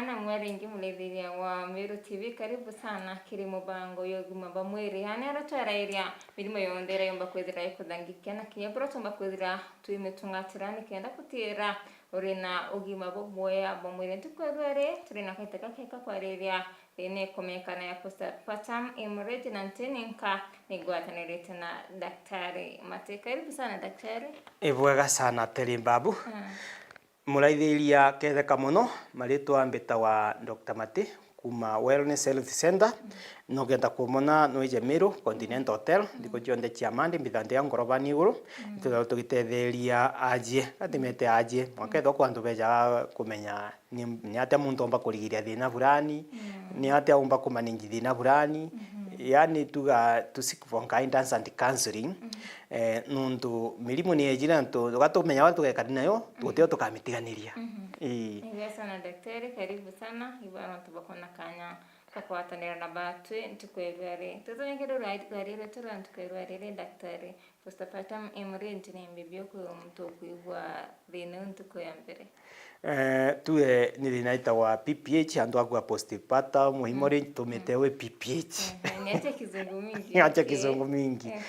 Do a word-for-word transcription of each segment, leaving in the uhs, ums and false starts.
Na mwe ringi muraithiria wa Meru T V, karibu sana kiri mubango ya ugima bwa mwiri. Yaani aria twarairia mirimo yonthe iria yomba kwithira ikuthangikia na kinya buria twomba kwithira twimitungatira nikenda gutiira uri na ugima bubwega bwa mwiri. Ntuku ya rua ri, turi na kaita gakeka kwariria thina ikomekana ya postpartum hemorrhage na ntininka nigwatanirite na Daktari Mate. Karibu sana daktari. Ibwega sana Teri Mbabu. Mm. Muraithiria ketheka mono, maritwa mbitawa Doctor Mate, kuma Wellness Health Center. Mm. Nugenda kumona nwije Meru Continental Hotel, mm, nthiko cionthe cia Monday, mbitha nthi ya ngorobani iguru, mm, itwithagwa tugitetheria ajie, gatimete ajie, mwanka, mm, ethwa kwa antu bejaga kumenya ni, ni atia muntu omba kurigiria thina fulani, mm, ni atia umba kumanage thina fulani. Mhm. Yani tuga to seek for guidance and counseling. Mhm. Eh, nontu mirimu ni ejire na tu-, tugatumenya uria tugekari nayo, mhm, guti o tukamitiganiria. Mhm. Ii. Ibwega sana daktari, karibu sana. Ibwega nontu bwa kwona kanya ka kwatanira na batwi ntuku ya rua ri. Tutunyikire rwari rwetu rwa ntuku ya rua riri daktari. Postpartum hemorrhage ni mbibi ukwigua muntu ukwigua thina uu ntuku ya mbere? Eh, tuge ni thina itagwa P P H, antu akua postpartum hemorrhage, mm, tumite, mm, wi P P H. Ehe, ni atia kizungu mingi? Ni atia, okay, kizungu mingi? Ehe.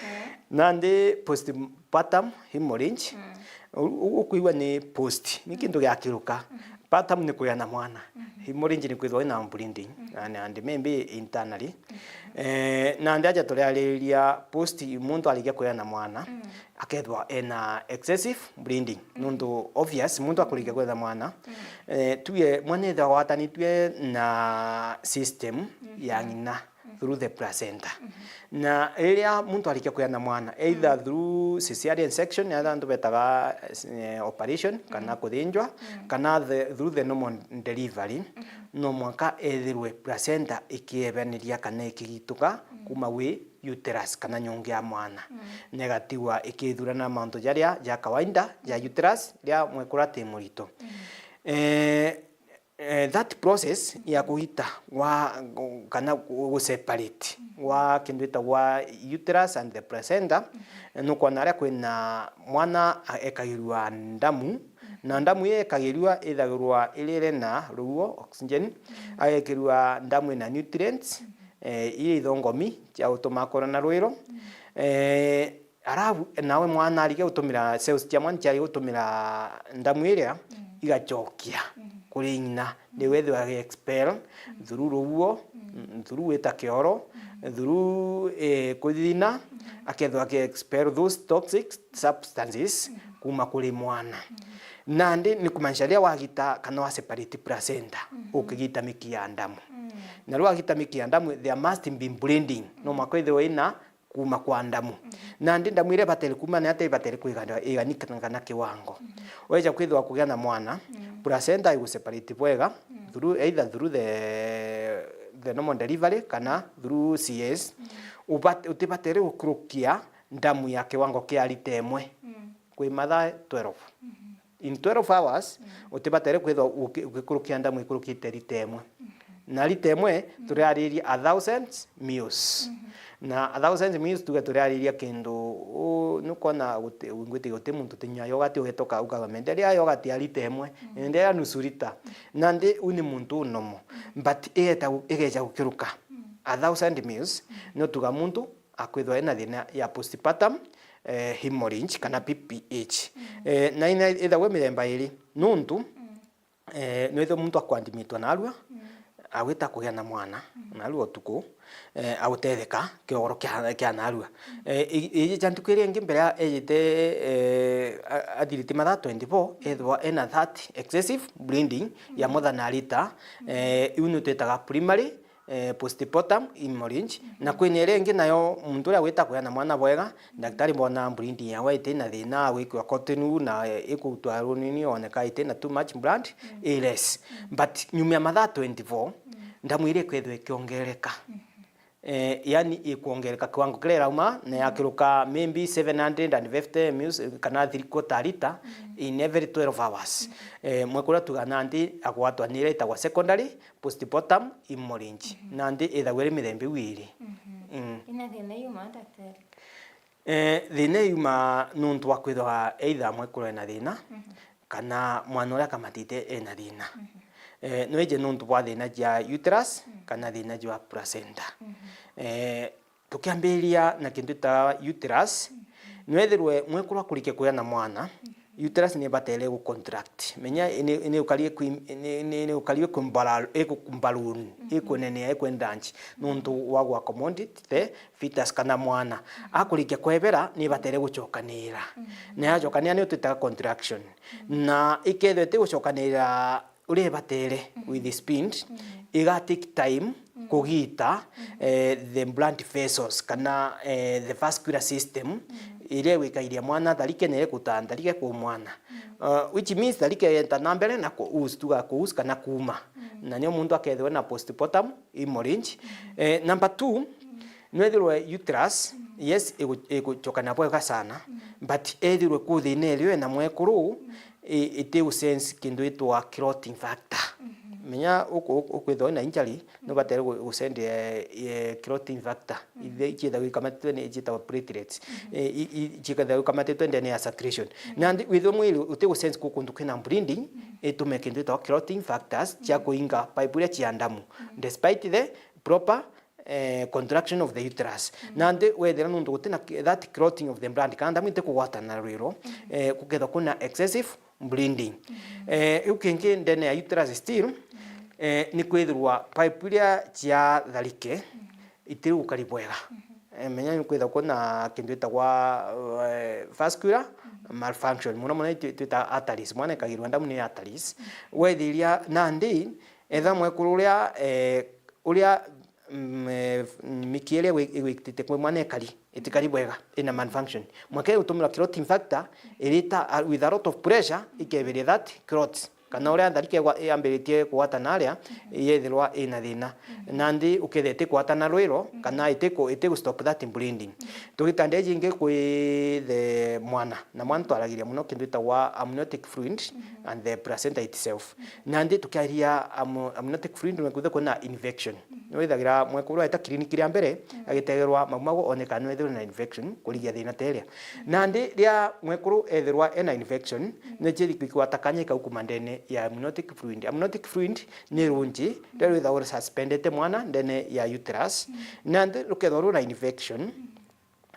Nandi postpartum hemorrhage, mm, u-, u-, ukwigua ni post, ni, mm, kintu giakiruka. Mhm. Partum ni kugia na mwana. Mhm. Hemorrhage ni kwithwa wina bleeding, mhm, and, and maybe internally. Mhm. Eh, nandi aja turiariria post, muntu arikia kugia na mwana, mm, akethwa ena excessive bleeding. Mm. Nontu obvious, muntu akurikia kugia na mwana, mm, eh, tuge mwana ethwa agwatanitue na system, mhm, ya ng'ina, mhm, through the placenta. Mhm. Na riria muntu arikia kugia na mwana, either, mhm, through cesarean section, ya antu betaga, eh, operation, kana, mhm, kuthinjwa, mhm, kana the, through the normal delivery, mhm, no mwanka ethirwe placenta ikiebaniria kana ikigituka, mhm, kuma wi uterus kana nyongi ya mwana. Mhm. Na igatigwa ikithurana na mantu jaria ja kawaida ja, mhm, uterus, riria mwekuru ati murito. Mhm. Eh, Eh, that process ya kugita gwa, kana gu-, gu separate gwa kintu gitagwa uterus and the placenta, nukwona aria kwina mwana a-, ekagirua ndamu, na ndamu ii ekagirua ithagirwa irire na ruuo, oxygen, agekirua ndamu ina nutrients, eh, iria ithongomi cia gutuma akorwa na rwiro. Eh, Arabu, nawe mwana arikia gutumira, cells cia mwana ciarikia gutumira ndamu iria, mm, igacokia, mm, kuri ng'ina. Mm. Riu ethirwa agi expel, mm, through ruuo, mm, through gwita kioro, mm, through, eh, kuthithina, mm, akethirwa aki expel those toxic substances, mm, kuma kuri mwana. Mm. Nandi ni kumaanisha riria wagita kana wa separate placenta, mm, ukigita miki ya ndamu. Mm. Na riu wagita miki ya ndamu, there must be bleeding. No, mm, mwaka ithirwe ina kuma kwa ndamu. Mhm. Nandi ndamu iria ibatere kuma ni atia? Ibatere kwiganwa, iganikana na kiwango. Mhm. Weja kwithirwa kugia na mwana, mm, placenta igu separate bwega, mm, through, either through the, the normal delivery kana through C S. Mm. Ubat-, utibatere gukurukia ndamu ya kiwango kia lita imwe, mm, kwi mathaa twelve. Mhm. In twelve hours, mm, utibatere kwithwa uki-, ugikurukia ndamu ikurukite lita imwe. Mhm. Na lita imwe, mm, turiariria a thousand mils. Mhm. Na a thousand mils, tuge turiariria kindu, u-, nukwona guti-, ngwitikia guti muntu utinyua yogati ugetoka ukauga, "Menderia yogati ya lita imwe, mm, menderia nusu lita." Mm. Nandi u ni muntu u normal. Mm. But igeta gu-, igeja gukiruka, mm, a thousand mils, mm, no tuga muntu akwithwa ena thina ya postpartum, eh, hemorrhage kana P P H. Mm. Eh, na ina ithagwe mithemba iri, nuntu, mm, eh, nwithwe muntu akwandimitwa narua, mm, agwita kugia na mwana, mm, narua utuku, eh, agutetheka kiogoro kia, kia narua. Mm. Eh, i-, iji ja ntuku iria ingi mbere ya ejite, eh, a-, athirite mathaa twenty-four, mm, ethwa ena that excessive bleeding ya, mm, more than a liter, mm, eh, iu ni twitaga primary, eh, postpartum hemorrhage. Mhm. Na kwina iria ingi nayo, muntu uria wita kugia na mwana bwega, daktari bona bleeding yawe iti na thina, gwikwa cotton wool na, eh, ikutwa runini, oneka iti na too much blood, mm, i less. Mm. But nyuma ya mathaa twenty-four, mm, ndamu iria ikwithwa ikiongereka. Mhm. Eh, yani ikwongereka kiwango kiria irauma, na, mm, yakiruka maybe seven hundred and fifty mils, kana three quarter liter, mm, in every twelve hours. Mm. Eh, mwekuru tuga nandi agwatwa ni iria itagwa secondary postpartum hemorrhage. Mhm. Nandi ithagwa iri mithemba iu iri. Mhm. Mm. Ina thina iuma, daktari? Eh, thina iuma nuntu wa kwithwa either mwekuru ena thina, mhm, kana mwana uria akamatite ena thina. Mhm. Eh, nwije nontu bwa thina jia uterus kana thina jwa placenta. Eh, tukiambiriria na kintu ita uterus, nwethirwe mwekuru akurikia kuya na mwana, uterus ni ibatere gu contract. Menya ni, ni ukari ikwi-, ni, ni, ni ukari ikumbaru-, ikumbarun, ikunenea, ikwendange, nontu wa gu accommodate the fetus kana mwana. Akurikia kwebera, ni ibatere gucokanira. Na yacokanira niyo twitaga contraction. Na ikethirwa itigucokanira uria ibatere with the speed, iga take time kugita, eh, the blood vessels kana, eh, the vascular system iria igwikairia mwana tharike na iria ikutaa tharike ku mwana. Uh, which means tharike yenta na mbere na ku ooze, tuga ku ooze kana kuuma. Na nio muntu akethirwa na postpartum hemorrhage. Eh, number two, nwethirwe uterus, yes, igu-, igucokana bwega sana, but ethirwe ku thina irio ena mwekuru, i-, iti usense kintu itwa clotting factor. Menya uku-, uku-, ukwithwa na injury, no batere gu-, gusend, eh, eh, clotting factor. Iria ciithagwa ikamatitwe ni ciitagwa platelets. Eh, i-, i-, ciithagwa ikamatitwe ndene ya circulation. Nandi withwe mwiri uti gusense ku kuntu kwina bleeding, itume kintu itagwa clotting factors cia kuinga pipe iria cia ndamu. Despite the proper, eh, contraction of the uterus. Nandi wethira nontu gutina ki-, that clotting of the blood, kana ndamu iti kugwatana na rwiro, eh, gukethwa kuna excessive bleeding. Eh, iu kingi ndene ya uterus still, eh, ni kwithirwa pipe iria cia tharike itiri gukari bwega. Eh, menya ni kwithirwa kuna kintu itagwa, eh, vascular malfunction. Muno muno itu-, twita arteries. Mwana ekagirwa ndamu ni arteries. Wethiria nandi, etha mwekuru uria, eh, uria, mm, eh, miki iria igwi-, igwitite kwi mwana ikari, itikari bwega, ina malfunction. Mwaka iu utumira clotting factor, irita, uh, with a lot of pressure, ikebiria that clot. Kana uria tharike igwa-, yambiritie kugwatana aria, yethirwa ina thina. Nandi ukethira iti kugwatana rwiro, kana iti ku-, iti gu stop that bleeding. Tugita ndeji ingi kwi the mwana, na mwana twaragiria muno kintu itagwa amniotic fluid and the placenta itself. Nandi tukiaria amo-, amniotic fluid, ni kwithirwa kwina infection. Ni withagira mwekuru aita clinic ria mbere, agitegerwa mau mau one kana nwethirwe na infection, kurigia thina ta iria. Nandi ria mwekuru ethirwa ena infection, ni chiri kigwata kanya ikaukuma ndene ya amniotic fluid. Amniotic fluid ni runji, ria rwithagwa rususpendete mwana ndene ya uterus. Nandi rukethirwa rwina infection,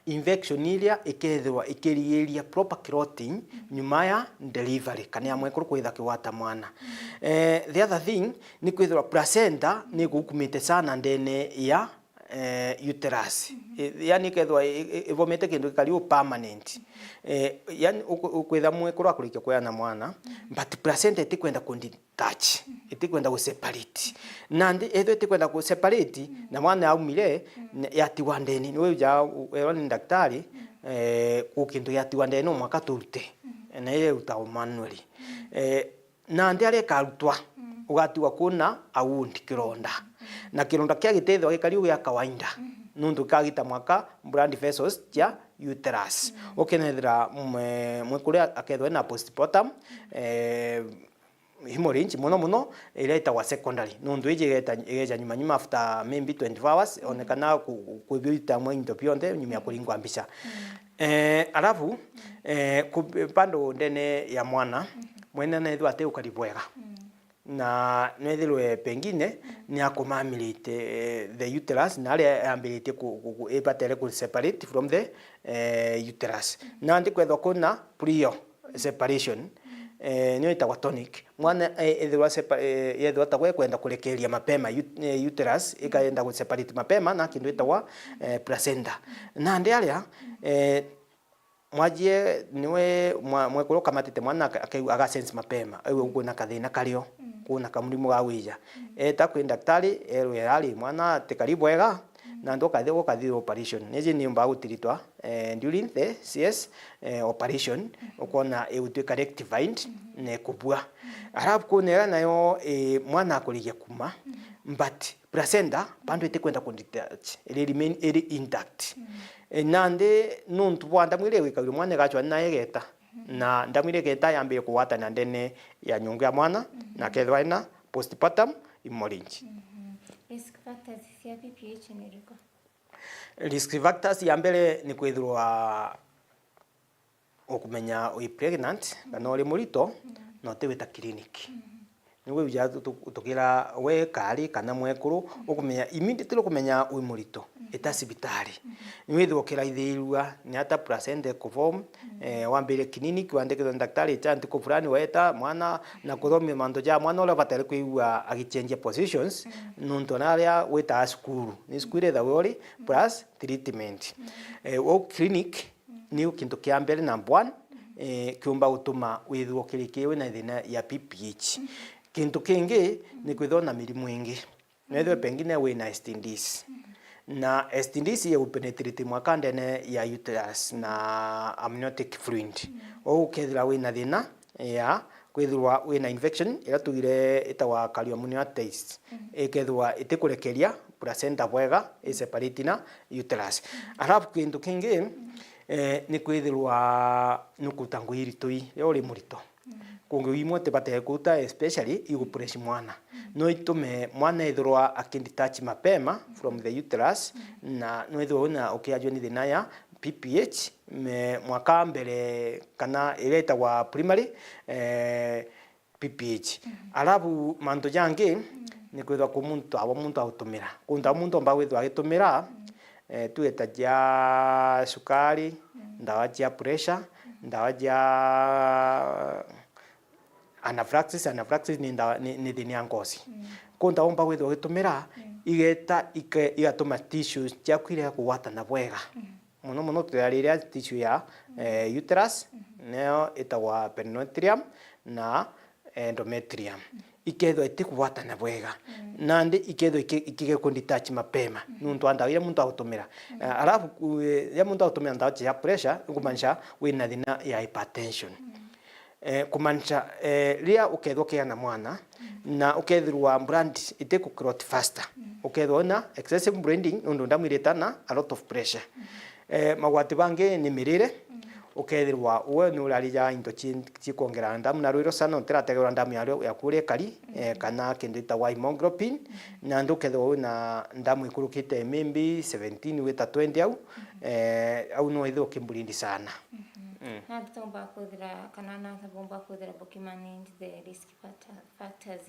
infection iria ikethirwa ikirigiria proper clotting nyuma ya delivery, kana ya mwekuru kwitha kigwata mwana. Eh, the other thing, ni kwithirwa placenta ni igukumite sana ndene ya, eh, uterus. I-, yani ikethirwa i-, i-, ibomete kintu gikari u permanent. Eh, yani uku-, ukwitha mwekuru akurikia kuya na mwana, but placenta itikwenda kundi touch, itikwenda gu separate. Nandi ethirwa itikwenda gu separate, na mwana aumire, ne-, yatigwa ndene, niwe uja u-, erwa ni daktari, eh, ku kintu giatigwa ndene no mwaka turute. Na iyo irutagwa manually. Eh, nandi aria ikarutwa, ugatigwa kuna a wound, kironda. Na kironda kia gitethwa gikari u gia kawaida, nontu gikagita mwaka blood vessels cia uterus. Ukenethira mwe-, mwekuru akethwa ena postpartum, eh, hemorrhage, muno muno iria itagwa secondary, nontu iji igeta-, igeja nyuma nyuma after maybe twenty-four hours, one kana ku-, ku-, kwithirwa itamwe into bionthe nyuma ya kuringwa mbica. Eh, alafu, eh, ku-, bado ndene ya mwana, mwene nethirwa ati ukari bwega. Na nwethirwe pengine ni akumamirite, eh, the uterus, na aria yambiritie ku-, ku-, ku-, ibatere ku separate from the, eh, uterus. Nandi kwethwa kuna prio separation, eh, niyo itagwa tonic. Mwana, eh, ethirwa sepa-, eh, yethirwa tagwe kwenda kurekeria mapema ut-, eh, uterus, ikayenda gu separate mapema na kintu itagwa, eh, placenta. Nandi aria, eh, mwajie niwe mwa-, mwekuru ukamatite mwana aka-, akaigu-, aga sense mapema, aigua kwina kathina kario, kwina kamurimu ga gwija. Eta kwi daktari, erwe ari mwana tikari bwega, na antu ukathi-, ukathithwa operation. Niji niumbaga gutiritwa, eh, during the C S, eh, operation, ukona igutwika rectified na ikubua. Alafu kuna iria nayo, eh, mwana akurikia kuma, but placenta bado itikwenda ku detach, iri remain iri intact. Eh, nandi nontu bwa ndamu iria igwikagirwa mwana igachwa na igeta, na ndamu iria igeta yambire kugwatana ndene ya nyungu ya mwana, na akethirwa ena postpartum hemorrhage. Risk factors cia B P H ni iriku? Risk factors ya mbere ni kwithirwa ukumenya wi pregnant kana uri murito na utiwita clinic. Ni wija tu-, tu-, tukira we kari kana mwekuru, ukumenya, immediately ukumenya wi murito, ita cibitari. Ni withirwa ukiraithirua, ni ata placenta ikuform, eh, wambire clinic, wandikithwa ni daktari, cha ntuku fulani weta mwana, na kuthomia mantu ja mwana uria ubatere kwigua agichenjia positions, nontu ona aria witaa cukuru, ni cukuru ithawe uri, plus treatment. Eh, au clinic, niu kintu kia mbere, number one, eh, kiumba gutuma withirwa ukirikia wina thina ya P P H. Kintu kingi, ni kwithirwa na mirimu ingi. Nwethirwe pengine wina S T Ds. Na S T Ds igupenetrate mwaka ndene ya uterus na amniotic fluid. Ou ukethira wina thina ya kwithirwa wina infection iria tugire itagwa chorioamniotes. Ikethirwa itikurekeria placenta bwega, i separate na uterus. Alafu kintu kingi, eh, ni kwithirwa nukuruta ngugi iritui riria uri murito. Kungi imwe utibatee kuruta, especially igupress mwana. No itume mwana ethirwa akidetach mapema from the uterus, na no ethirwa wina ukiajua ni thina ya P P H, me-, mwaka mbere kana iria itagwa primary, eh, P P H. Alafu mantu jangi, ni kwithirwa ku muntu abo muntu agutumira. Kuntu abo muntu omba kwithirwa agitumira, eh, tuge ta ja sukari, ndawa ja pressure, ndawa ja anaphylaxis. Anaphylaxis ni ndawa, ni, ni thina ya ngozi. Kuntu abo omba kwithirwa ugitumira, igeta ike-, igatuma tissues ciaku irega kugwatana bwega. Mono mono turia riria tissue ya, eh, uterus, neo itagwa periosteum na endometrium. Ikethirwa itikugwatana bwega. Nandi ikethirwa iki-, ikige kudetach mapema. Nontu wa ndawa iria muntu agutumira. Eh, alafu ku-, eh, iria muntu agutumira ndawa cia pressure, ikumaanisha wina thina ya hypertension. Eh, kumaanisha, eh, riria ukethirwa ukigia na mwana, na ukethirwa blood itiku clot faster, ukethirwa wina excessive bleeding, nontu ndamu iritana a lot of pressure. Eh, magwati bangi ni mirire, ukethirwa we ni urarija into ci-, cikwongera ndamu na rwiro sana, utirategera ndamu yaku uria ikari, eh, kana kintu itagwa hemoglobin, na nandi ukethirwa wina ndamu ikurukite maybe seventeen gwita twenty au, eh, au no withirwe ukibleed sana. Mm. Nandi tumba kuthira, kana nata bumba kuthira bukimanage the risk factor-, factors?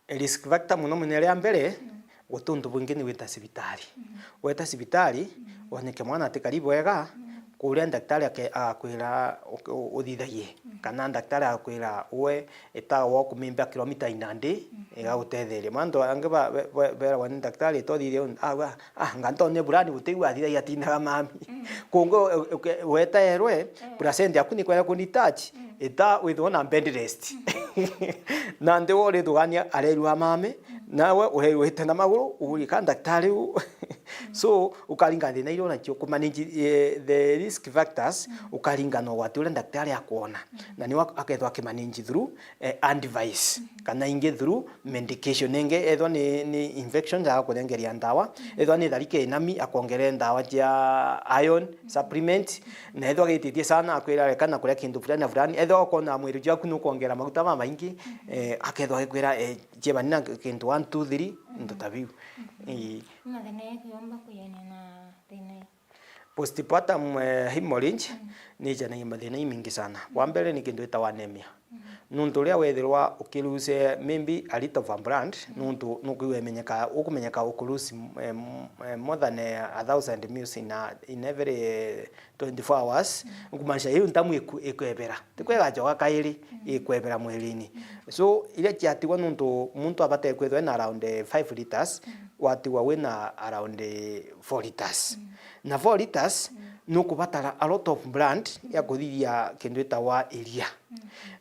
Risk factor mono mono ria mbere, guti untu bwingi ni gwita cibitari. Weta cibitari, woneke mwana atikari bwega, kuria daktari ake-, agakwira u-, u-, uthithagie. Kana daktari agakwira we ita walk maybe a kilomita inandi, igagutetheria. Mantu angi ba-, be-, be-, beragwa ni daktari, ita uthithie un-, ah, ah, ngantone burani gutigua athithagia atinaga mami. Kungu u-, uke-, wetaerwe, placenta yaku ni kwenda kudetach, ita withirwa na bed rest. Nandi we urithugania arerua mami, nawe urerwite na maguru, ugurika daktari u. So, ukaringa thina iria unacio, kumanage, eh, the risk factors, ukaringa na ugwati uria daktari akwona. Na niwe ak-, akethwa akimanage through, eh, advice, kana ingi through medication. Ingi ethwa ni, ni infections, agakurengeria ndawa. Ethwa ni tharike inami, akwongere ndawa cia iron supplement. Na ethwa agititie sana, akwira reka na kuria kintu fulani na fulani. Ethwa ukona mwiri jwaku nukwongera maguta mamaingi, eh, akethwa agikwira, eh, ciebani na kintu one, two, three, into ta biu. Ii. Mathina yake yomba kuyania na thina ii. Postpartum, eh, hemorrhage ni ijanagia mathina imingi sana. Wa mbere ni kintu gitagwa anemia. Nuntu uria wethirwa ukilose maybe a little of a blood, nuntu nukwigua imenyeka, ukumenyeka ukulose, eh, m-, eh, more than, eh, a thousand mils in a, in every, eh, twenty-four hours, nkumaanisha iu ntamu iku-, ikwebera. Tikwega acoka kairi, ikwebera mwirini. So, iria ciatigwa nuntu muntu abatere kwithwa ena around, eh, five liters, watigwa wina around, eh, four liters. Na four liters, nukubatara a lot of blood ya kuthithia kintu gitagwa iria.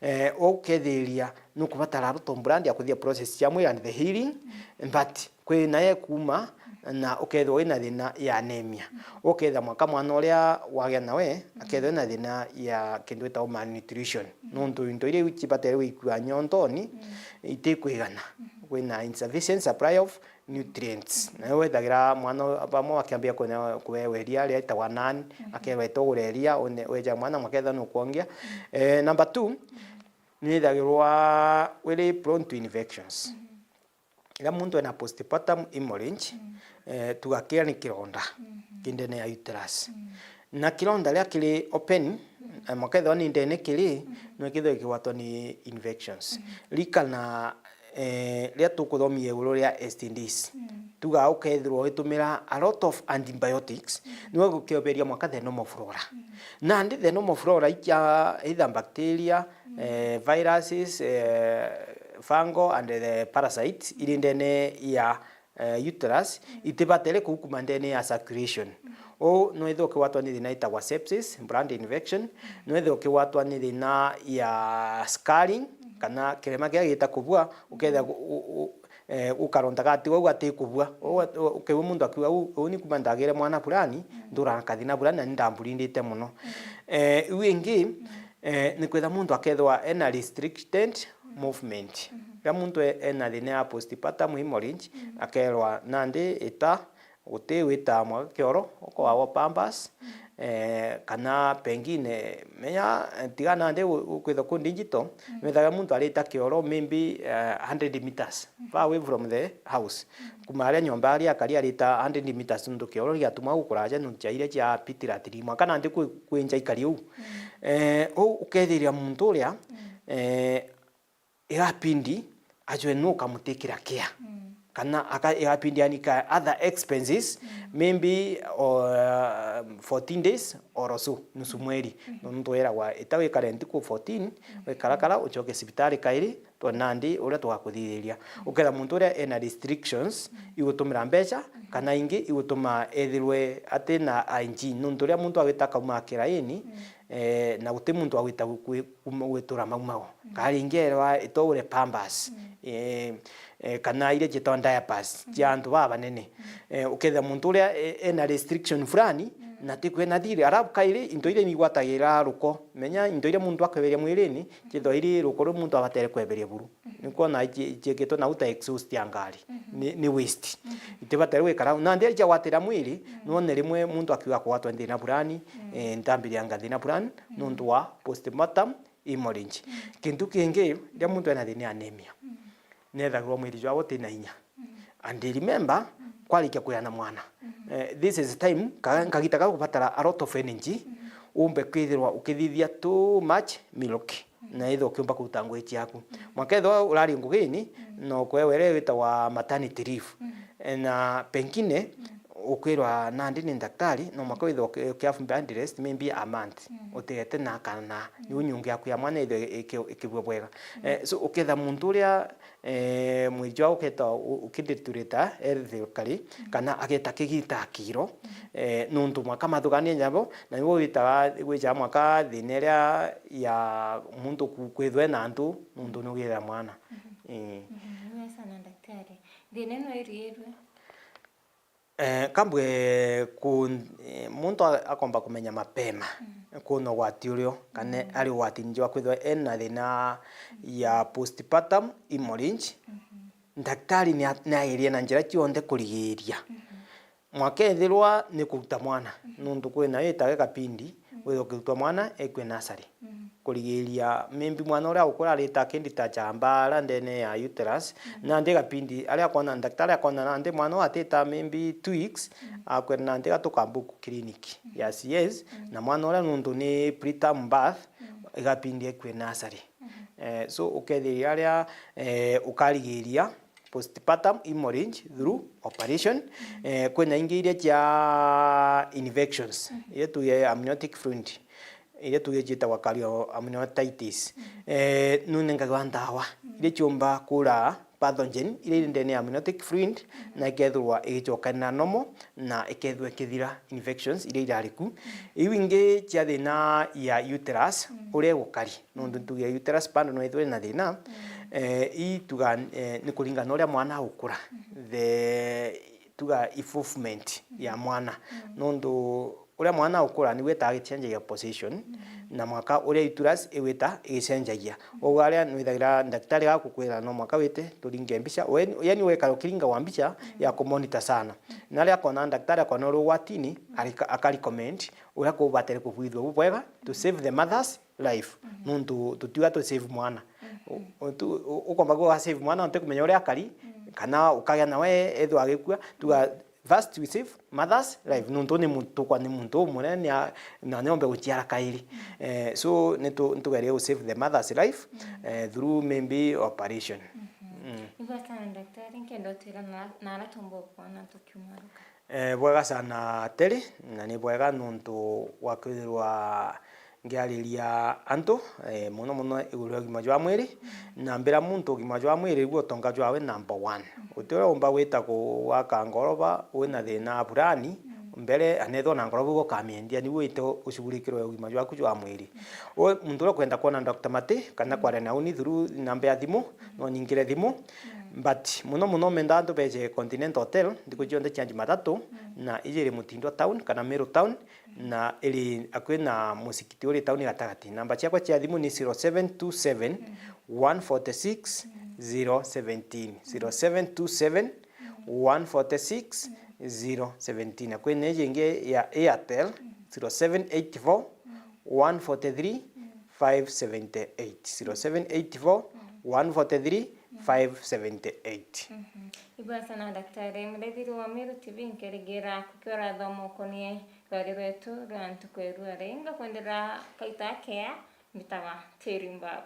Eh, ukethiria nukubatara a lot of blood ya kuthithia process cia mwiri and the healing, but kwi naye kuuma na ukethirwa wina thina ya anemia. Ukethira mwaka mwana uria wagea nawe akethirwa ena thina ya kintu gitagwa malnutrition. Nuntu into iria iu cibatere gwikua nyontoni itikwigana. Kwina insufficient supply of nutrients. Na wethagira mwana bamwe bakiambia kunya-, kuewa iria ria itagwa nan, akerwa itogure iria, une-, weja mwana maketha nukwongia. Eh, number two, nithagirwa wiri prone to infections. Riria muntu ena postpartum hemorrhage, eh, tugakia ni kironda kindene ya uterus. Na kironda riria kiri open, mm, na makethirwa ni ndene kiri, mm, no kithirwe kigwatwa ni infections. Mm. Ririkana, eh, riria tukuthomia iguru ria S T Ds, mm, tuga ukethirwa ugitumira a lot of antibiotics, mm, niwe gukioberia mwaka the normal flora. Mm. Nandi the normal flora ikia either bacteria, mm, eh, viruses, eh, fungal and the parasites iri ndene ya eh, uterus, mm, itibatere kuu kuma ndene ya circulation. Mm. Uu no ithirwe ukigwatwa ni thina itagwa sepsis, blood infection, mm, no ithirwe ukigwatwa ni thina ya scarring, mm, kana kirema kiria gita kubua, ukethira, mm, gu-, u-, u-, eh, ukaronda gati wau gati kubua. Uu, mm, u-, ukigua muntu akiuga, "Uu, uu ni kuma ndagire mwana fulani, mm, nduraga kathina fulani na ni ndamburindite mono." Mm. Eh, iu ingi, mm, eh, ni kwitha muntu akethirwa ena restricted movement. Mhm. Riria muntu e-, ena thina ya postpartum hemorrhage, mhm, akerwa nandi ita guti wita mwa kioro, ukoagwa pampers, mhm, eh, kana pengine, menya, eh, tiga nandi gu-, gu-, kwithwa ku digital, mhm, withaga muntu arita kioro maybe, eh, hundred meters, mhm, far away from the house. Mhm. Kuma aria nyomba aria akari arita hundred meters nuntu kioro gigatuma gukuraja nuntu cia iria cia pit latrine. Mwanka nandi kwi-, kwinja ikari uu. Mhm. Eh, uu ukethiria muntu uria, mhm, eh, igapindi ajwe nu ukamutikira care. Mm. Kana aka-, igapindi anika other expenses, mm, maybe, uh, fourteen days or so, nusu mweri. Mm. Nontu wiragwa ita wikare ntuku fourteen, mm, wikarakara, ucoke cibitari kairi, twone nandi uria tugakuthithiria. Mm. Ukethira muntu uria ena restrictions, mm, igutumira mbeca, mm, kana ingi igutuma ethirwe atina hygiene. Nontu riria muntu agwita akauma akiraini, mm, eh, na guti muntu agwita gu-, kwi-, kuma gwitura maumago. Mm. Kana ringi erwa itogure pampers, mm, eh, eh, kana iria cietagwa diapers, mm, cia antu baba banene. Mm. Eh, ukethira muntu uria, eh, ena restriction fulani, mm, na ti kwina thiri, arabu kairi into iria nigwatagira ruko. Menya into iria muntu akweberia mwirini, mm, ciethagwa iri ruko ruu muntu abatere kweberia buru. Mhm. Nikwona ici-, icieketwe na uta exhaust ya ngari. Mhm. Ni, ni waste. Mhm. Itibatere gwikara. Nandi iria ciagwatira mwiri, mm, nwone rimwe muntu akiuga kugwatwa ni thina fulani, mm, eh, ntambiria nga thina fulani, mm, nontu wa postpartum hemorrhage. Mm. Kintu kingi, riria muntu ena thina ya anemia, mm, nethagirwa mwiri jwawe utina inya. Mm. And remember, mm, kwarikia kuya na mwana. Mm. Eh, this is time, ka-, nkagita ga kubatara a lot of energy, mm, umbe kwithirwa ukithithia too much milk. Mm. Na ithwa ukiumba kuruta ngugi ciaku. Mm. Mwanka ethwa urari ngugini, mm, na ukwewa iria witawa maternity leave. Mm. Eh, na pengine, mm, ukwirwa nandi ni daktari, no mwanka withwa uki-, uki have bed rest, maybe a month. Mm. Utigete na kana, mm, niu nyungu yaku ya mwana ithwe iki-, ikibua bwega. Mm. Eh, so uketha muntu uria, eh, mwiri jwawe uketa u-, ukideteriorate healthically, mm, kana ageta kigita kiro, mm, eh, nontu mwanka mathuganie nyabo, na nibo witaga, gwijaga mwanka thina iria ya muntu ku-, kwithwa ena antu, nontu nugirira mwana. Mhm. Ii. Mhm, ni wega sana daktari. Thina ino iriirwe? Eh, kambwe ku-, eh, muntu a-, akomba kumenya mapema, mm, kuna ugwati urio, kana, mm, ari ugwatini jwa kwithwa ena thina ya postpartum hemorrhage, mhm, daktari ni a-, ni airie na njira cionthe kurigiria. Mhm. Mwanka ethirwa ni kuruta mwana, mhm, nontu kwina yo itaga kapindi, mm, withwa ukirutwa mwana ekue nasari. Mm. Kurigiria maybe mwana uria ugukura arita akindita chamba ara ndene ya uterus, mm, nandi gapindi aria akona, daktari akona nandi mwana uyu atita maybe two weeks, mm, akwira nandi gatuka mbuku clinic, mm, ya C S, mm, na mwana uria nontu ni preterm birth, mm, igapindi ekue nasari. Mm. Eh, so ukethiria aria, eh, ukarigiria postpartum hemorrhage through operation. Mm. Eh, kwina ingi iria cia infections, mm, iria tuge amniotic fluid, iria tuge cietagwa chorioamnionitis. Mm. Eh, nunengagwa ndawa, mm, iria ciumba kura pathogen iria iri ndene ya amniotic fluid, mm, na ikethirwa igicokanira normal, na ikethirwa ikithira infections iria irari ku. Mm. Iu ingi cia thina ya uterus, mm, uria igukari, nontu, mm, ntuge ya uterus bado no ithirwe ina thina, mm, eh, ii tuga, eh, ni kuringana na uria mwana agukura, mm, the, tuga, evolvement, mm, ya mwana. Mm. Nontu uria mwana agukura niwe etaga agicenjagia position, mm, na mwaka uria uterus igwita igicenjagia. Mm. Koguo aria nwithagira ndagitari agakukwira no mwaka wite turinge mbica, we, yani wekara ukiringagwa mbica, mm, ya kumonitor sana. Mm. Na aria akona ndagitari akona uri ugwatini, mm, arika-, akarecommend uria kubatere kubwithua bubwega to, mm, save the mother's life. Mm. Nontu tutiuga tu save mwana. Mm. U-, u-, tu-, u-, ukomba kuga save mwana, nontu kumenya uria akari, mm, kana ukagia nawe ethwa agikua, tuga, mm, First we save mother's life, nontu ni muntu kwa ni muntu umunene ni a-, na niombe guciara kairi. Eh, so nitu-, nitugerie u save the mother's life, eh, through maybe operation. Mm. Ibwega sana daktari, nkenda utwira na, na ara tumba ukwona tukiumaruka. Eh, bwega sana Terry, na ni bwega nontu wa kwithirwa ngiariria antu, eh, mono mono iguru ria ugima jwa mwiri, na mbira muntu ugima jwa mwiri niguo utonga jwawe number one. Guti uria umba gwita kugaka ngoroba wina thina fulani, mbere anethwa na ngoroba igo ukamiendia, niu wite ushughulikirwe ugima jwaku jwa mwiri. We muntu uria ukwenda kwona Doctor Mati, kana kwaria na uni through namba ya thimu, no nyingire thimu. But mono mono menda antu beje Continental Hotel, thiku cionthe cia Jumatatu, na ijiri Mutindwa town, kana Meru town, na iri akui na musikiti uri tauni gatagati. Namba ciakwa cia thimu ni zero seven two seven, one forty six, zero seventeen. Zero seven two seven, one forty six, zero seventeen. Akui na iji ingi ya Airtel, zero seven eight four, one forty three, five seventy eight. Zero seven eight four, one forty three, five seventy eight. Ibwega sana daktari. Murethiri wa Meru T V, nkerigira kukia urathoma ukonie rwari rwetu rwa ntuku ya rua ri. Ngakwendera kaita kea, mbitagwa Terry Mbabu.